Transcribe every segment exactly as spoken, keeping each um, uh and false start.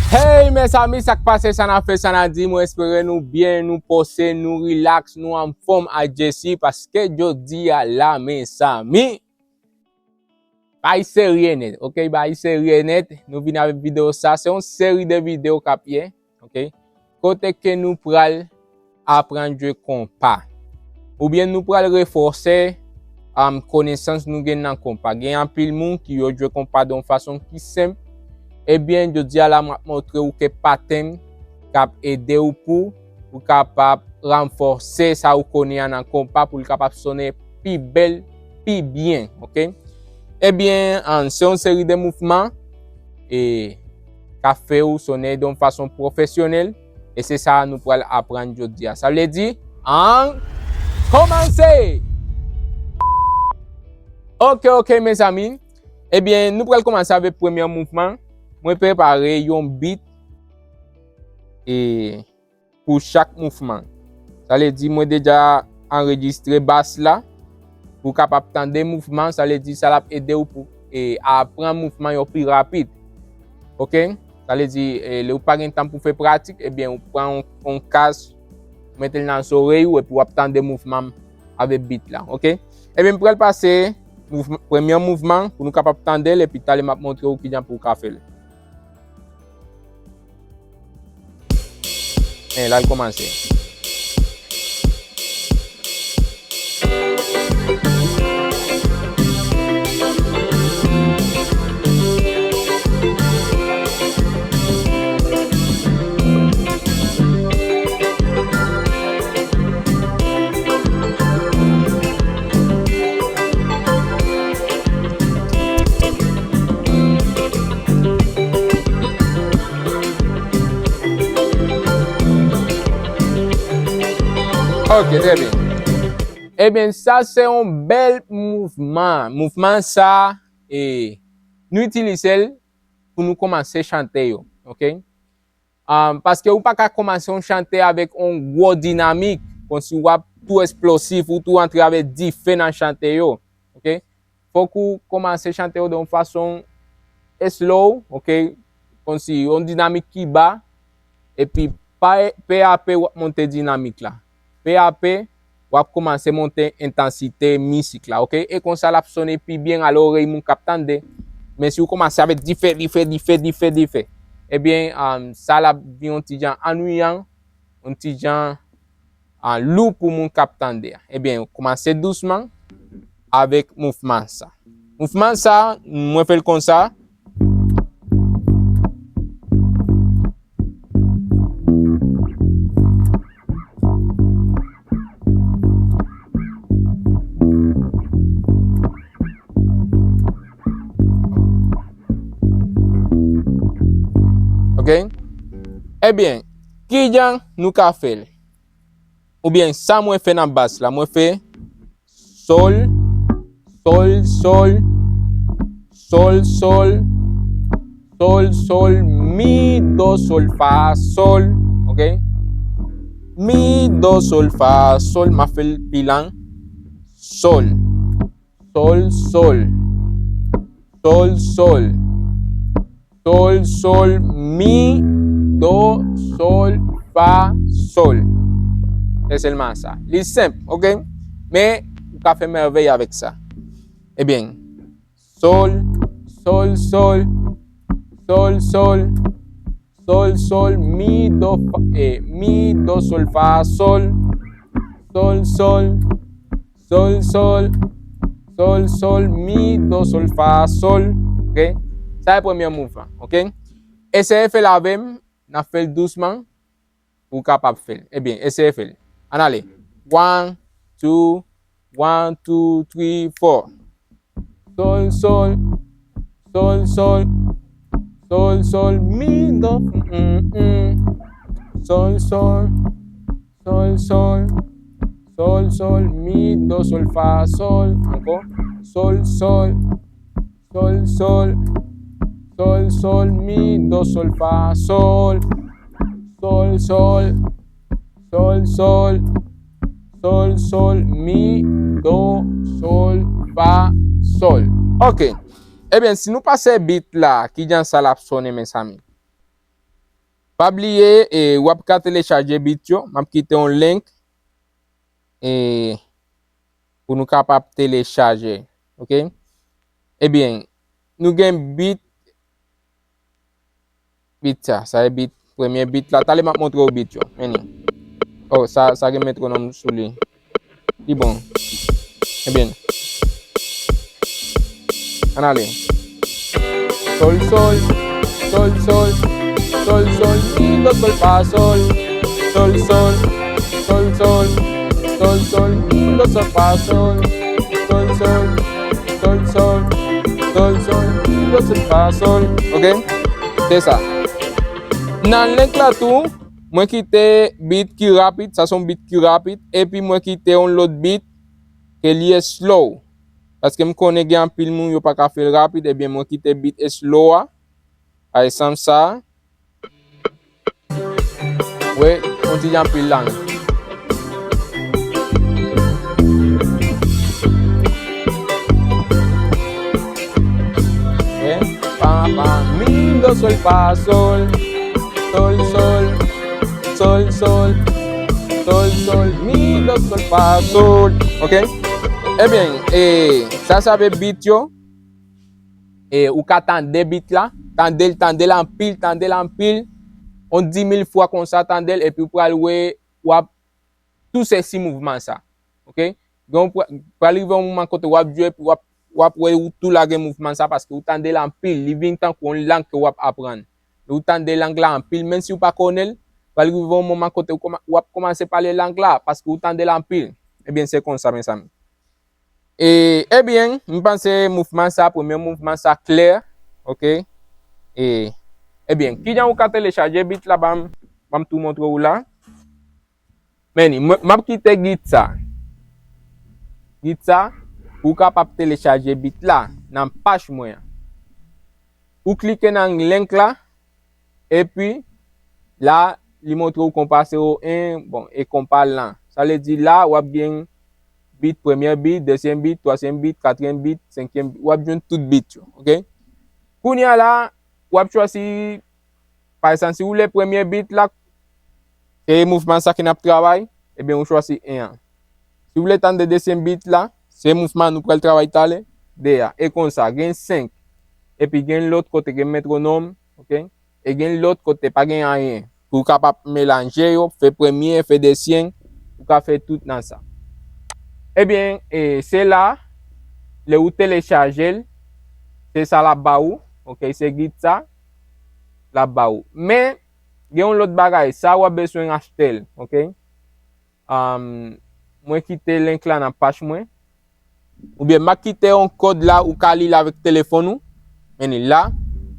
Hey, mezanmi, sa k pase, sa n ap fè, sa n ap di? Mwen espere nou byen, nou pòse, nou rilaks, nou anfòm ak Jesi, paske jodi a la, mezanmi, bagay serye nèt, oke? Bagay serye nèt, nou vin avèk videyo sa, se yon seri de videyo k ap ye, oke? Kote ke nou pral aprann jwe konpa. Oubyen nou pral refòse, um, konesans nou gen nan konpa. Gen anpil moun ki yo jwe konpa de yon fason ki senp. Ebyen, jodi a la, m ap montre w kèk patèn k ap ede w pou ou kapab ranfòse sa ou konnen an nan konpa pou l kapab sonnen pi bèl, pi byen, oke? Ebyen, um, se yon seri de mouvman e k ap fè w sonnen de yon fason pwofesyonèl. E se sa nou pral aprann jodi a. Sa vle di, ann kòmanse! Oke, oke, mezanmi. Ebyen, nou pral kòmanse avèk premye mouvman. Mwen prepare yon beat e pou chak mouvman. Sa vle di, mwen deja anrejistre bas la. Pou w kapab tande mouvman, sa vle di sa l ap ede w pou, e, aprann mouvman yo pi rapid. Oke? Sa vle di, e, lè w pa gen tan pou fè pratik, ebyen, ou pran yon, yon kas, ou mete l nan zòrèy ou, epi w ap tande mouvman avèk beat la. Oke? Ebyen, m pral pase mouvm-, premye mouvman pou nou kapab tande l, epi talè m ap montre w kijan pou w ka fè l. E la l kòmanse. Ok, trè byen. Ebyen, sa se yon bèl mouvman. Mouvman sa, e, nou itilize l pou nou kòmanse chante yo, ok? Um, paske ou pa ka kòmanse yon chante avèk yon gwo dinamik, kòmsi w ap tou eksplozif, ou tou antre avèk dife nan chante yo, ok? Fòk ou kòmanse chante yo de yon fason slow, ok? Kòmsi yon dinamik ki ba, epi pa, pe a pe w ap monte dinamik la. Pe a pe, w ap kòmanse monte entansite mizik la, ok? E konsa l ap sonnen pi byen a lòrèy moun k ap tande. Men si w kòmanse avèk dife, dife, dife, dife, dife, ebyen, um, sa l ap vin yon ti jan annuyan, yon ti jan, ah, lou pou moun k ap tande a. Ebyen, kòmanse dousman avèk mouvman sa. Mouvman sa, mwen fè l konsa. Ok? Ebyen, kijan nou ka fè l? Oubyen sa mwen fè nan bas la, mwen fè sol, sol, sol, sol, sol, sol, sol, mi, do, sol, fa, sol, ok? Mi, do, sol, fa, sol, m ap fè l pi long. Sol, sol, sol, sol, sol, sol, sol, mi, do, sol, fa, sol. Se sèlman sa. Li senp, ok? Men, ou ka fè mèvèy avèk sa. Ebyen, sol, sol, sol, sol, sol, sol, sol, mi, do, fa, e, mi, do, sol, fa, sol, sol, sol, sol, sol, sol, sol, mi, do, sol, fa, sol. Ok? Sa e premye mouvman, ok? Eseye fè l avè m, n ap fè l dousman pou w kapab fè l. Ebyen, eseye fè l. Ann ale. One, two, one, two, three, four. Sol, sol, Sol, sol, sol, sol, mi, do, mm, mm. Sol, sol, sol, sol, sol, sol, mi, do, sol, fa, sol. Ankò. Sol, sol, sol, sol, sol, sol, mi, do, sol, fa, sol. Sol, sol, sol, sol, sol, sol, mi, do, sol, fa, sol. Ok. Ebyen, si nou pase beat la, kijan sa l ap sonnen, mezanmi? Pa bliye, e, w ap ka telechaje beat yo. M ap kite yon link, e, pou nou kapab telechaje. Ok? Ebyen, nou gen beat, beat sa, sa e beat, premye beat la. Talè m ap montre w beat yo. Men li. Oh, sa, sa gen metronòm sou li. Li bon. Ebyen. Ann ale. Sol, sol, sol, sol, sol, sol, mi, do, sol, fa, sol. Sol, sol, sol, sol, sol, sol, mi, do, sol, fa, sol. Sol, sol, sol, sol, sol, sol, mi, do, sol, fa, sol. Ok? Se sa. Nan link la tou, mwen kite beat ki rapid, sa se yon beat ki rapid, epi mwen kite yon lòt beat ke li slow. Paske m konnen gen anpil moun yo pa ka fè l rapid, ebyen mwen kite beat slow a. Pa egzanp sa. Wi, yon ti jan pil la. Wi, pa, pa, mi, do, sol, fa, sol. Sol, sol, sol, sol, sol, sol, mi, do, sol, fa, sol. Ok? Ebyen, e, sa se avèk beat yo. E ou ka tande beat la, tande l, tande l anpil, tande l anpil, yon di mil fwa konsa, tande l, epi ou pral wè, w ap touse si mouvman sa. Ok? Donk, pra-, pral rive yon moman kote w ap jwe, epi w ap, w ap wè ou tou lage mouvman sa, paske ou tande l anpil, li vin tankou yon lang ke w ap aprann. Ou tande lang la anpil, menm si ou pa konnen l, pral rive yon moman kote ou kòma-, w ap kòmanse pale lang la, paske ou tande l anpil. Ebyen, se konsa, mezanmi. E, ebyen, m panse mouvman sa, premye mouvman sa klè, ok? E, ebyen, kijan ou ka telechaje beat la, ban m, ban m tou montre w la. Men li, mwen, m ap kite git sa. Git sa, pou w kapab telechaje beat la nan paj mwen an. Ou klike nan link la, epi la, li montre w konpa zewo en, bon, e konpa lan. Sa vle di la, w ap gen beat, premye beat, dezyèm beat, twazyèm beat, katriyèm beat, senkyèm beat, w ap jwenn tout beat yo, ok? Kounye a la, w ap chwazi, pa egzanp, si w vle premye beat la, se mouvman sa ki n ap travay, ebyen, ou chwazi en an. Si w vle tande dezyèm beat la, se mouvman nou pral travay talè, de a. E konsa, gen senk. Epi gen lòt kote, gen metronòm, ok? E gen lòt kote, pa gen anyen. Pou w kapab melanje yo, fè premye, fè dezyèm, ou ka fè tout nan sa. Ebyen, e, se la, lè ou telechaje l, se sa l ap ba ou, ok? Se git sa, l ap ba ou. Men, gen yon lòt bagay, sa w ap bezwen achte l, ok? Um, mwen kite link la nan paj mwen. Oubyen m a kite yon kòd la, ou ka li l avèk telefòn ou. Men li la,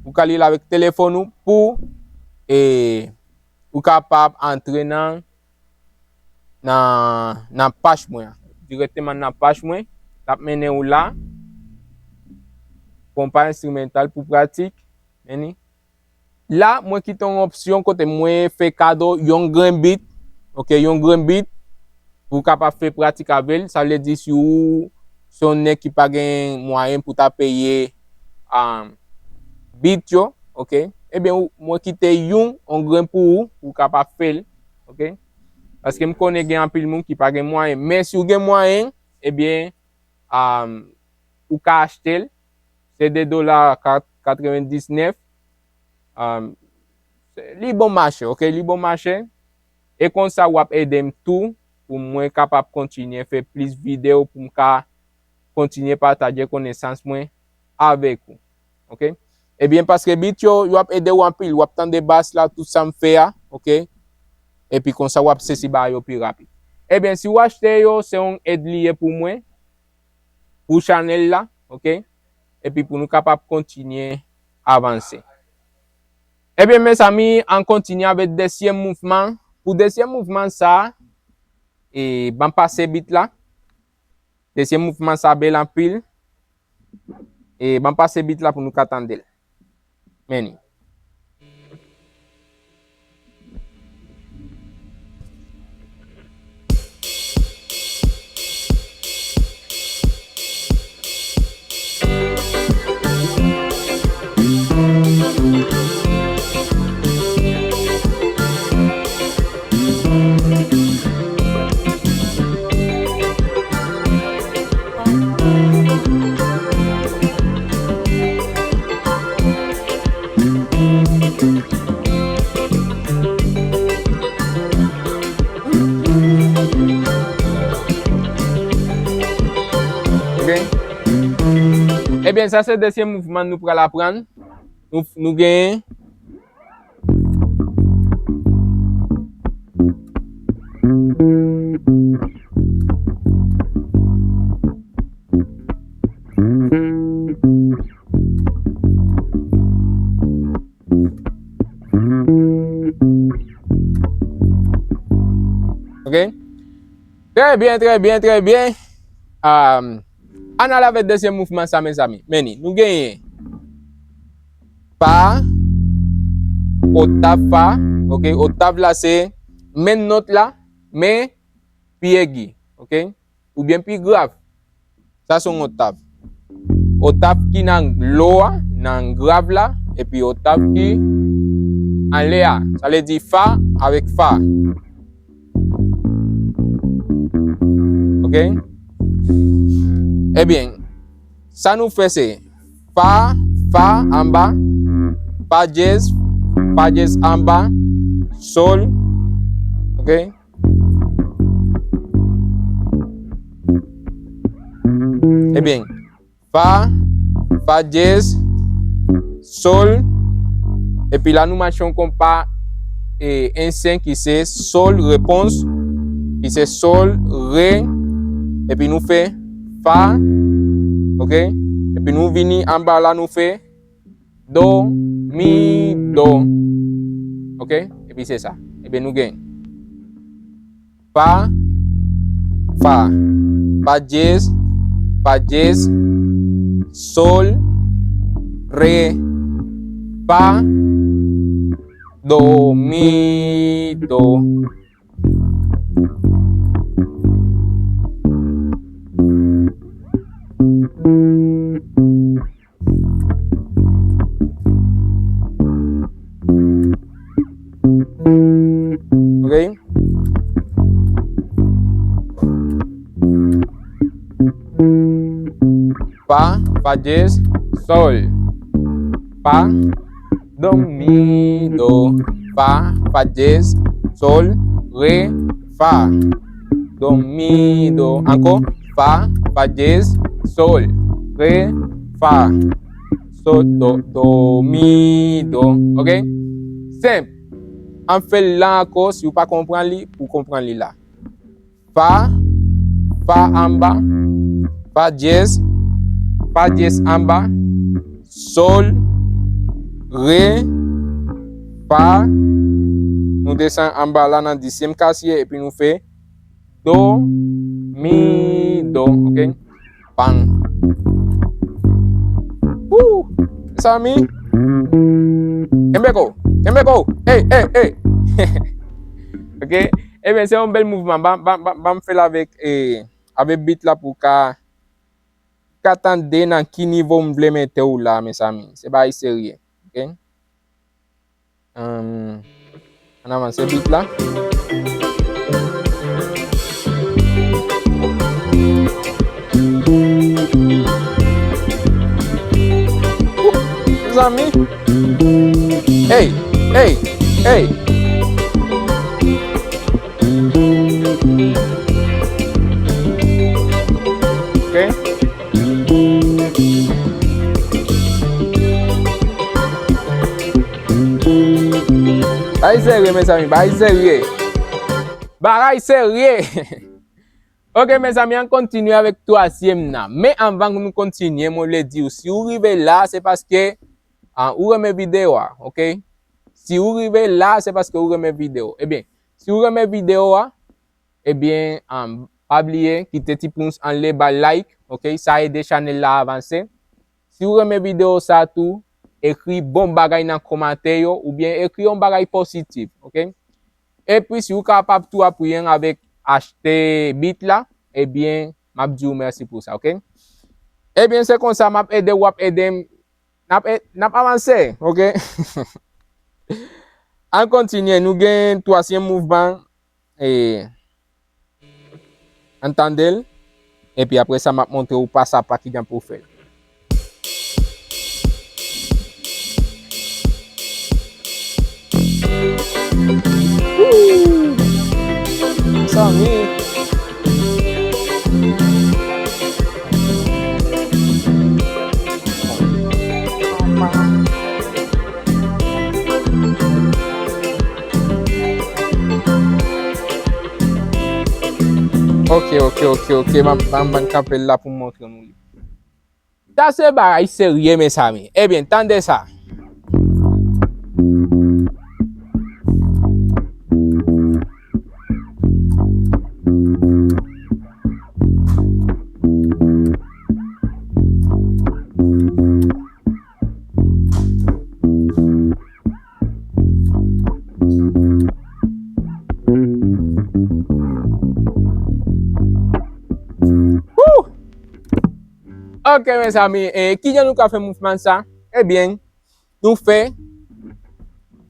ou ka li l avèk telefòn ou pou, e, ou kapab antre nan, nan, nan paj mwen an. Dirèkteman nan paj mwen, l ap mennen ou la. Konpa enstrimantal pou pratik. Men li. La, mwen kite yon opsyon kote mwen fè kado yon grenn beat, ok, yon grenn beat, pou w kapab fè pratik avè l. Sa vle di si w se yon nèg ki pa gen mwayen pou ta peye, um, beat yo, ok, ebyen, ou, mwen kite yon, yon grenn pou ou, pou w kapab fè l, ok? Paske m konnen gen anpil moun ki pa gen mwayen. Men si w gen mwayen, ebyen, um, ou ka achte l. Se de dola kat-, katrevendiznèf. Um, li bon mache, ok? Li bon mache. E konsa w ap ede m tou pou mwen kapab kontinye fè plis videyo, pou m ka kontinye pataje konesans mwen avèk ou. Ok? Ebyen, paske beat yo, yo ap ede w anpil. W ap tande bas la, tout sa m fè a, ok? Epi konsa w ap sezi bagay yo pi rapid. Ebyen, si w achte yo, se yon èd li ye pou mwen, pou chanèl la, ok? epi pou nou kapab kontinye avanse. Ebyen, mezanmi, ann kontinye avèk dezyèm mouvman. Pou dezyèm mouvman sa, e, ban m pase bit la. Dezyèm mouvman sa bèl anpil. E, ban m pase bit la pou nou ka tande l. Men li. Ok. Ebyen, sa se dezyèm mouvman nou pral aprann. Nou, nou genyen. Ok? Trè byen, trè byen, trè byen. Um, ann al avèk dezyèm mouvman sa, mezanmi. Men li, nou genyen fa, oktav fa, ok? Oktav la se menm nòt la, men pi egi, ok? Oubyen pi grav. Sa se yon oktav. Oktav ki nan lo a, nan grav la, epi oktav ki anlè a. Sa vle di fa avèk fa. Ok? Ebyen, sa nou fè se fa, fa anba, fa dyèz, fa dyèz anba, sol, ok? Ebyen, fa, fa dyèz, sol, epi la nou mache yon konpa, e, ansyen ki se sol, repons, ki se sol, re, epi nou fè fa, ok? Epi nou vini anba la, nou fè do, mi, do. Ok? Epi se sa. Ebyen, nou gen fa, fa, fa dyèz, fa dyèz, sol, re, fa, do, mi, do. Ok. Fa, fa dyèz, sol. Fa, do, mi, do. Fa, fa dyèz, sol, re, fa. Do, mi, do. Ankò. Fa, fa dyèz, sol, re, fa. Sol, do, do, mi, do. Ok? Senp. Ann fè l la ankò, si w pa konprann li, pou w konprann li la. Fa, fa anba, fa dyèz, fa dyèz anba, sol, re, fa. Nou desann anba la nan dizyèm kasye epi nou fè do, mi, do, ok? Bang. Woo! Mezanmi. Kenbe ko, kenbe ko. Hey, hey, hey. Ok? Ebyen, se yon bèl mouvman. Ban, ban, ban, ban m fè l avèk, eh, avèk beat la pou w ka, ka tande nan ki nivo m vle mete w la, mezanmi. Se bagay serye. Ok? Ann avanse beat la. Woo! Mezanmi. Hey, hey, hey. Ok. Bagay serye, mezanmi, bagay serye. Bagay serye. Ok, mezanmi, ann kontinye avèk twazyèm nan. Men anvan nou kontinye, mwen vle di w, si w rive la, se paske, ah, ou renmen videyo a, ok? Si w rive la, se paske ou renmen videyo. Ebyen, si w renmen videyo a, ebyen, um, pa bliye, kite ti pouns anlè, ba like, ok? Sa ede chanèl la avanse. Si w renmen videyo sa tou, ekri bon bagay nan kòmantè yo, oubyen ekri yon bagay pozitif, ok? Epi si w kapab tou apiye m avèk achte beat la, ebyen, m ap di w mèsi pou sa, ok? Ebyen, se konsa, m ap ede w, w ap ede m, n ap e-, n ap avanse, ok? Ann kontinye, nou gen twazyèm mouvman, e, ann tande l, epi apre sa, m ap montre w pa sa pa kijan pou w fè l. Woo! Mezanmi. Ok, ok, ok, ok. M ap, m ap, m ap kanpe l la pou m montre nou li. Sa se bagay serye, mezanmi. Ebyen, tande sa. Woo! Ok, mezanmi, e, kijan nou ka fè mouvman sa? Ebyen, nou fè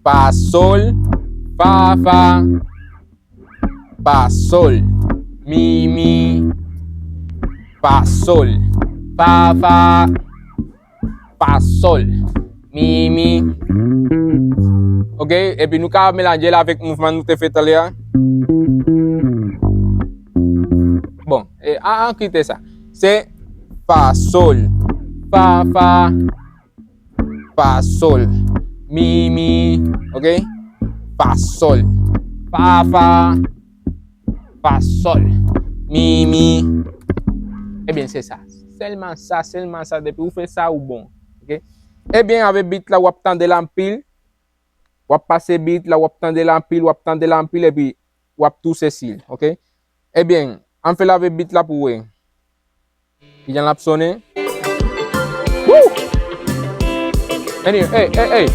fa, sol, fa, fa, fa, sol, mi, mi, fa, sol, fa, fa, fa, sol, mi, mi. Ok, epi nou ka melanje l avèk mouvman nou te fè talè a. Bon, e, a, a, kite sa. Se fa, sol, fa, fa, fa, sol, mi, mi, ok? Fa, sol, fa, fa, fa, sol, mi, mi. Ebyen, se sa. Sèlman sa, sèlman sa. Depi ou fè sa, ou bon. Ok? Ebyen, avèk beat la, w ap tande l anpil. W ap pase beat la, w ap tande l anpil, w ap tande l anpil, epi w ap tou sezi l. Ok? Ebyen, ann fè l avèk beat la pou w wè. Kijan l ap sonnen? Woo! Anyway, ey, ey, ey!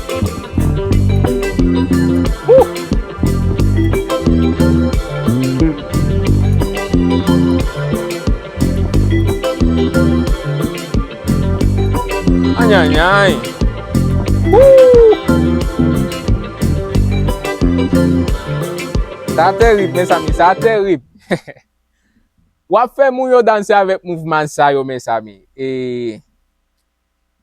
Woo! Anyanyay! Woo! Sa terib, mezanmi, sa terib. W ap fè moun yo danse avèk mouvman sa yo, mezanmi. E,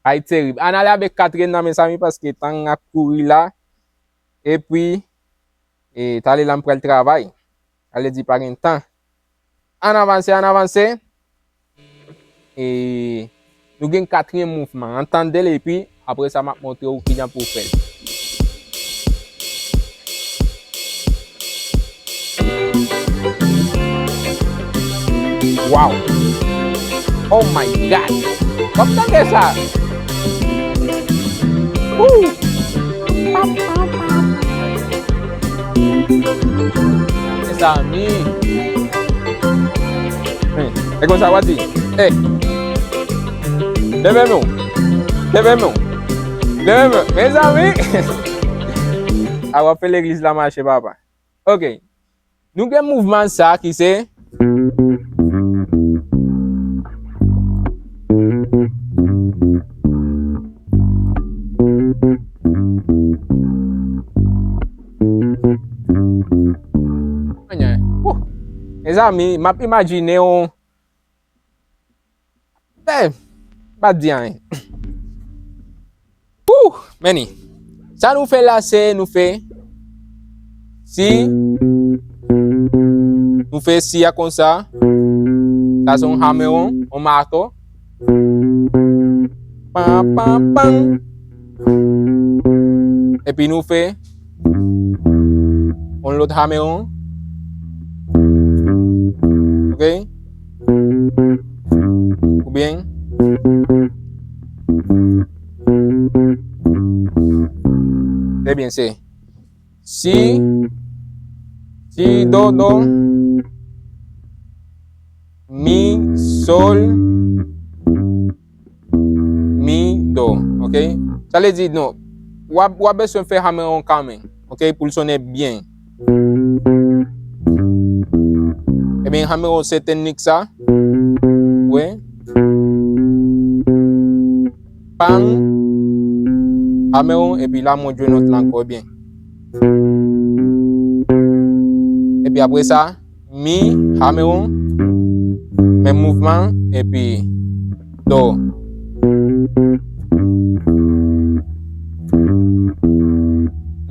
ay terib. Ann ale avèk katriyèm nan, mezanmi, paske tan ap kouri la. Epi, e, talè la m pral travay. Sa vle di pa gen tan. Ann avanse, ann avanse. E, nou gen katriyèm mouvman. Ann tande l, epi apre sa, m ap montre w kijan pou w fè l. Wow! Oh my God! W ap tande sa? Woo! Pam, pam, pam. Mezanmi. Hey, e konsa w a di. Hey. Leve men w. Leve men w. Leve men w. Mezanmi. A, w ap fè legliz la mache, papa. Ok. Nou gen mouvman sa ki se. Mezanmi, m ap imajine yon. Eh, pa di anyen. Woo! Meni. Sa nou fè la, se nou fè si. Nou fè si a konsa. Sa se yon hammeron, yon mato. Pam, pam, pam. Epi nou fè yon lòt hammeron. Ok? Ebyen, se si, si, do, do, mi, sol, mi, do. Ok? Sa vle di, non, w ap, w ap bezwen fè hammer on kanmenm, ok, pou l sonnen byen. Ebyen, hammer on se teknik sa. Wi. Pam. Hammer on, epi la, mwen jwe nòt la ankò byen. Epi apre sa, mi, hammer on, menm mouvman, epi do.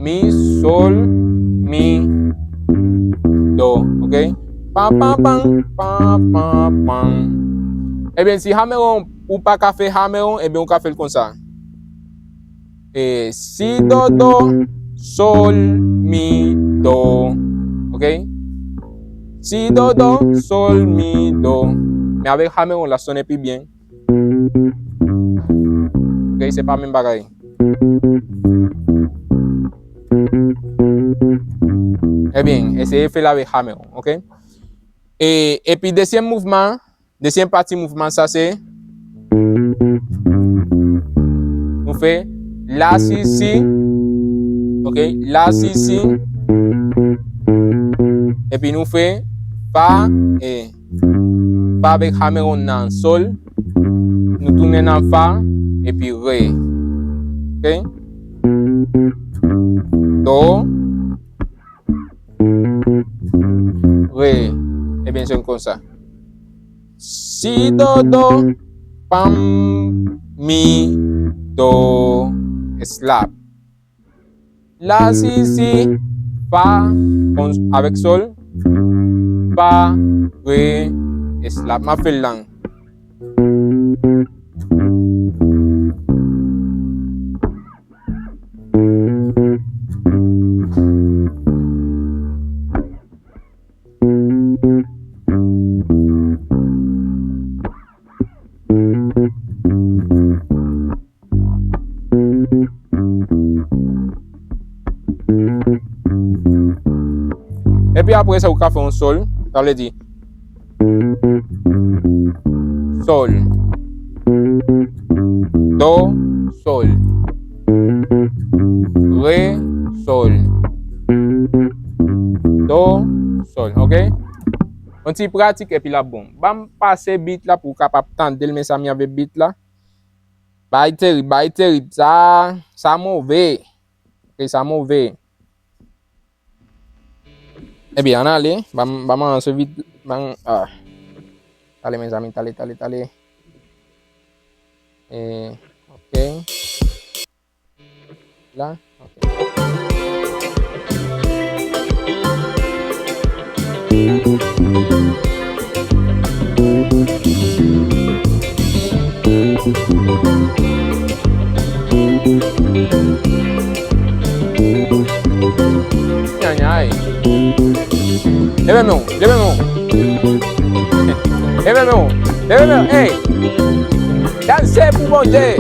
Mi, sol, mi, do. Ok? Pa, pa, pan, pa, pa, pan. Ebyen, si hammer on, ou pa ka fè hammer on, ebyen, ou ka fè l konsa. E, si, do, do, sol, mi, do. Ok? Si, do, do, sol, mi, do. Men avèk hammer on, l ap sonnen pi byen. Ok, se pa menm bagay. Ebyen, eseye fè l avèk hammer on, ok? E, epi dezyèm mouvman, dezyèm pati mouvman sa se, nou fè la, si, si, ok, la, si, si, epi nou fè fa, e, fa avèk hammer on nan sol, nou tounen nan fa, epi re. Ok? Do, re. Ebyen, se konsa. Si, do, do, pam, mi, do, slap. La, si, si, fa, kon, avèk sol, fa, re, slap. M ap fè l lang. Epi apre sa, ou ka fè yon sol. Sa vle di, sol, do, sol, re, sol, do, sol. Ok? Yon ti pratik epi l ap bon. Ban m pase beat la pou w kapab tande l, mezanmi, avèk beat la. Bay terib, bay terib. Sa, sa move. Ok, sa move. Ebyen, ann ale. Ban m, ban m avanse vit. Ban, ah. Tale, mezanmi, tale, tale, tale. E, ok. La, ok. Anyay. Leve men w, leve men w. Leve men w, leve men w, ey. Danse pou Bondye.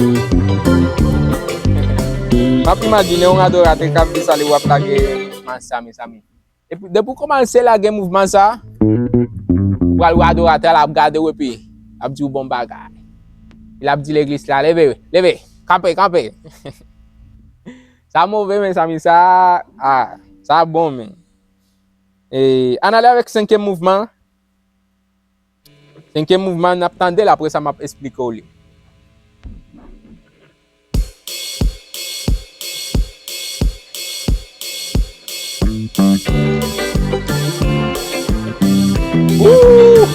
M ap imajine yon adoratè k ap di sa, li w ap lage mouvman sa, mezanmi. Epi, depi w kòmanse lage mouvman sa, ou pral wè adoratè a la ap gade w epi l ap di w bon bagay. L ap di legliz la, leve, leve, kanpe, kanpe. Sa move, mezanmi, sa, ah, sa bon, men. E, ann ale avèk senkyèm mouvman. Senkyèm mouvman, n ap tande l, apre sa, m ap esplike w li. Woo!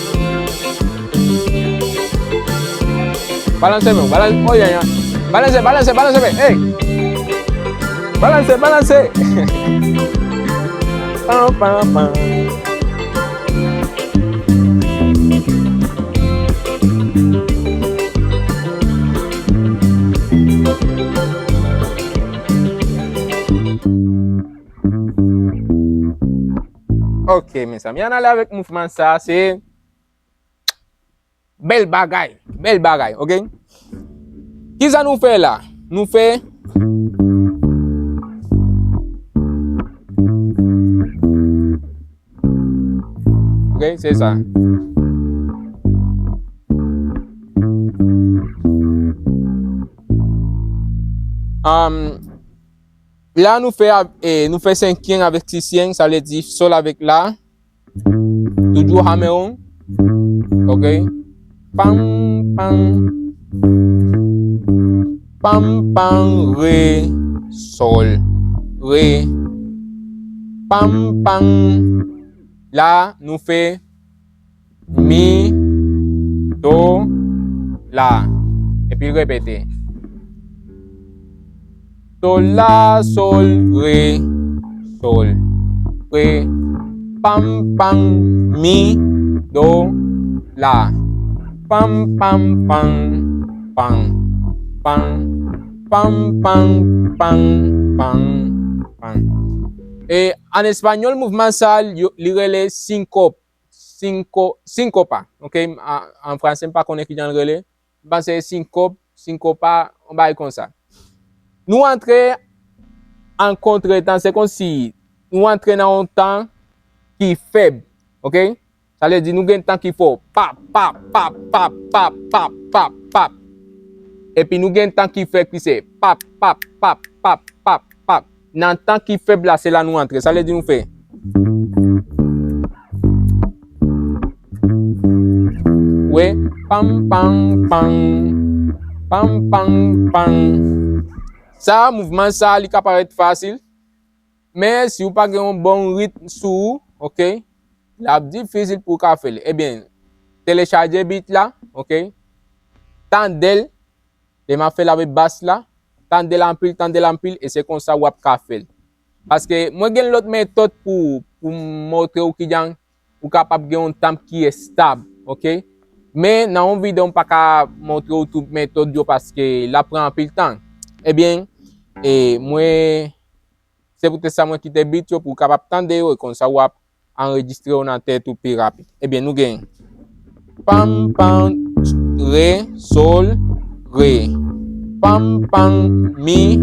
Balanse men w, balanse, oh, yeah, yeah. Balanse, balanse, balanse men, hey! Balanse, balanse! Pam, pam, pam. Ok, mezanmi, ann ale avèk mouvman sa, se bèl bagay, bèl bagay, ok? Kisa nou fè la? Nou fè. Ok, se sa. Um, la nou fè, av- eh, nou fè senkyen avèk sisyen, sa vle di sol avèk la. Toujou hammer on. Ok. Pam, pam. Pam, pam, re, sol, re. Pam, pam. La, nou fè mi, do, la. Epi repete. Do, la, sol, re, sol, re. Pam, pam, mi, do, la. Pam, pam, pam, pam, pam, pam, pam, pam, pam, pam. E an espanyòl, mouvman sa, yo- li rele sinkop. Sinko, sinkopa. Ok, an, an franse, m pa konnen kijan l rele. M panse sinkop, sinkopa, yon bagay konsa. Nou antre an kontretan, se kòmsi nou antre nan yon tan ki fèb. Ok? Sa vle di nou gen tan ki fò. Pap, pap, pap, pap, pap, pap, pap, pap. Epi nou gen tan ki fèb ki se pap, pap, pap, pap, pap, pap. Nan tan ki fèb la, se la nou antre. Sa vle di nou fè. Wi, pam, pam, pam. Pam, pam, pam. Sa, mouvman sa, li ka parèt fasil. Men si w pa gen yon bon ritm sou ou, ok, l ap difisil pou w ka fè l. Ebyen, telechaje beat la, ok, tande l, lè m ap fè l avèk bas la, tande l anpil, tande l anpil, e se konsa w ap ka fè l. Paske mwen gen lòt metòd pou, pou m montre w kijan ou kapab gen yon tanp ki estab, ok? Men nan yon videyo, m pa ka montre w tout metòd yo paske l ap pran anpil tan. Ebyen, e, mwen, se poutèt sa mwen kite beat yo pou w kapab tande yo, e konsa w ap anrejistre yo nan tèt ou pi rapid. Ebyen, nou gen pam, pam, re, sol, re. Pam, pam, mi,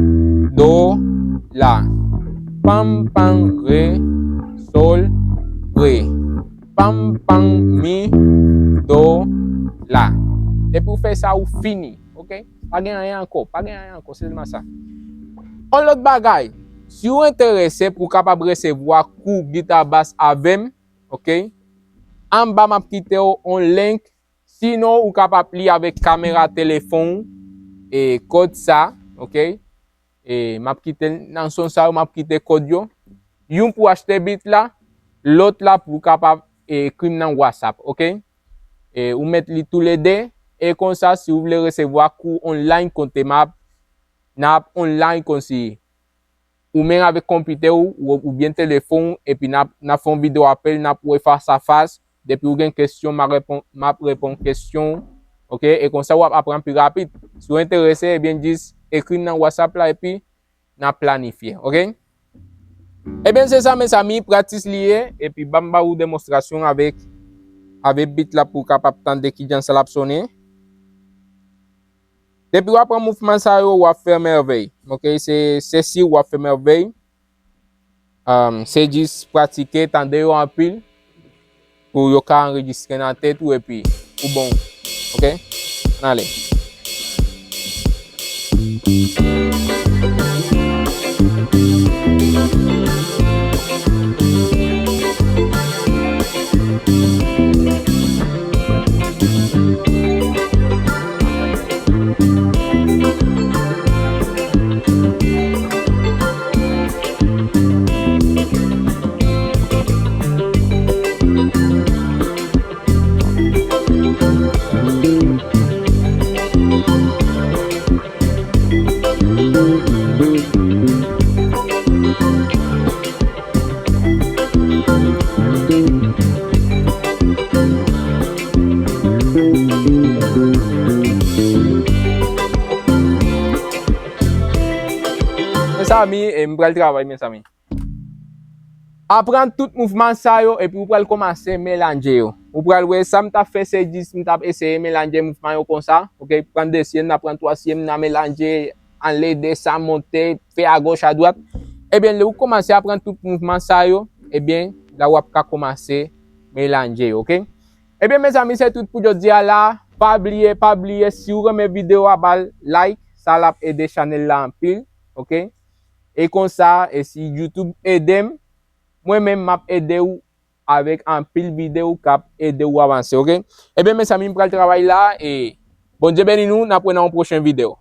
do, la. Pam, pam, re, sol, re. Pam, pam, mi, do, la. Depi w fè sa, ou fini. Ok? Pa gen anyen ankò. Pa gen anyen ankò. Se sèlman sa. Yon lòt bagay, si w enterese pou w kapab resevwa kou gita bas avè m, ok? Anba, m ap kite w yon link. Sinon, ou kapab li avèk kamera telefòn ou, e, kòd sa, ok? E, m ap kite l nan son sa yo, m ap kite kòd yo. Youn pou achte beat la, lòt la pou w kapab, e, ekri m nan WhatsApp, ok? E, ou mèt li toulede, e konsa, si w vle resevwa kou online, konte m ap, n ap online kòmsi ou menm avèk konpitè w, ou, oubyen telefòn w, epi n ap, n ap fè yon videyo apèl, n ap wè fas a fas. Depi w gen kesyon, m a reponn, m ap reponn kesyon w. Ok? E konsa w ap aprann pi rapid. Si w enterese, ebyen, jis ekri m nan WhatsApp la, epi n ap planifye. Ok? Ebyen, se sa, mezanmi, pratis li ye, epi ban m ba ou demonstrasyon avèk, avèk beat la pou w kapab tande kijan sa l ap sonnen. Depi w ap pran mouvman sa yo, w ap fè mèvèy. Ok, se, se si w ap fè mèvèy. Um, se jis pratike, tande yo anpil, pou yo ka anrejistre nan tèt ou, epi ou bon. Ok? Ann ale. Mezanmi, e, m pral travay, mezanmi. Aprann tout mouvman sa yo, epi ou pral kòmanse melanje yo. Ou pral wè sa m t ap fè, se jis m t ap eseye melanje mouvman yo konsa. Oke, pran dezyèm nan, pran twazyèm nan, melanje, anle, desann, monte, fè agòch, adwat. Ebyen, lè ou kòmanse aprann tout mouvman sa yo, ebyen, la w ap ka kòmanse melanje yo, oke? Ebyen, mezanmi, se tout pou jodi a la. Pa bliye, pa bliye, si w renmen videyo a, ba l like, sa l ap ede chanèl la anpil, oke? E konsa, e si YouTube ede m, mwen menm m ap ede w avèk anpil videyo k ap ede w avanse, oke? Ebyen, mezanmi, m pral travay la, e Bondye beni nou, n ap wè nan yon pwochen videyo.